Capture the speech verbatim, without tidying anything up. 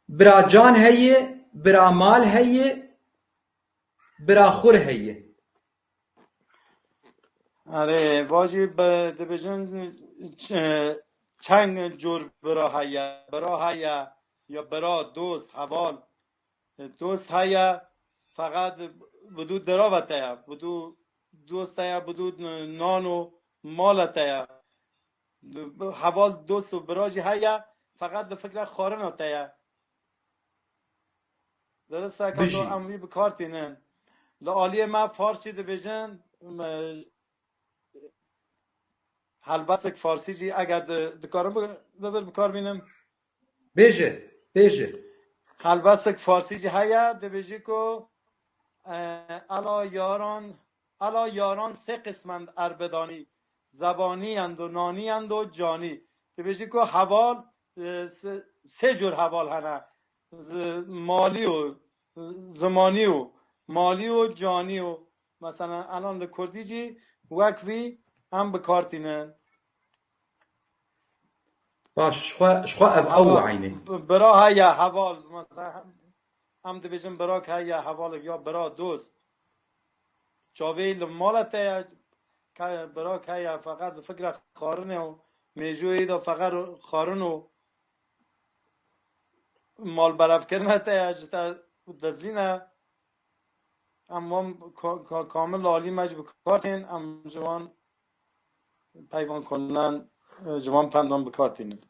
Bira can heye, bira mal heye, bira xur heye. Erê, vajî bi-, dibêjin ç-, çend cor bira heye. Bira heye, ya bira, dost, heval. Dost heye, feqet bi dû dirava te ye. Bi dû dost heye, bi dû nan û mala te ye. Heval, dost û bira jî heye, feqet li fikra xwarina te ye. Dirist e, ka Bijî. Em vî bi kar tînin. Li aliyê me farsî dibêjin, me, helbestek farsî jî eger di, dikarim bi, bi, bi kar bînim. Bêje, bêje. Helbestek farsî jî heye, dibêjî ku, e, ela yaran, ela yaran sê qismend erbedanî, zebanî yendo, nanî yendo, canî. Dibêjî ku heval, e, se-, sê cor heval hene. Zi-, malî û zimanî û malî û canî û, mesela, elan li kurdî jî wek vî em bi kar tînin. Baş, ji xwe, ji xwe ev ew eynî. Bi-, bira heye, heval, mesela, em dibêjin birak heye, hevalek ya bira, dost. Çavê li mala te ye, ke-, birak heye, feqet li fikra xwarinê û mêjûyê de feqet xwarin û malberevkirina te ye, ji te dizîne. Em wan ka-, ka-, kamil alî me jî bi kar tên, em ji wan peyvan konan, ji wan pendan bi kar tînin.